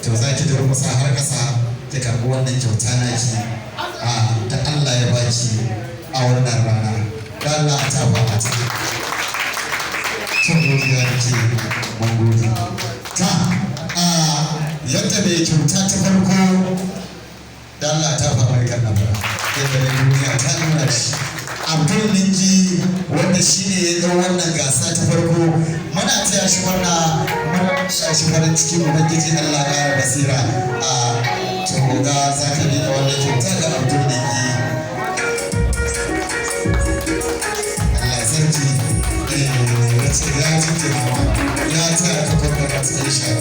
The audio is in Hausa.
To za ki durƙusa har ƙasa ki karɓi wannan kyauta naki a da Allah ya baki a wannan rana. Da Allah a tafa mata. To, godiya da ke, mun gode. Ta a yadda mai kyauta ta farko, da Allah ta fa mai kan nabara yadda mai duniya ta nuna shi, Abdul Ningi, wanda shi ne ya ɗau wannan gasa ta farko. Muna taya shi murna, muna taya shi farin ciki. Ubangiji Allah ƙara basira. A to, ga za ka miƙa wannan kyauta ga Abdul Ningi. Allah sarki, ya ce ya jinjina ma, ya taya ka, congratulation.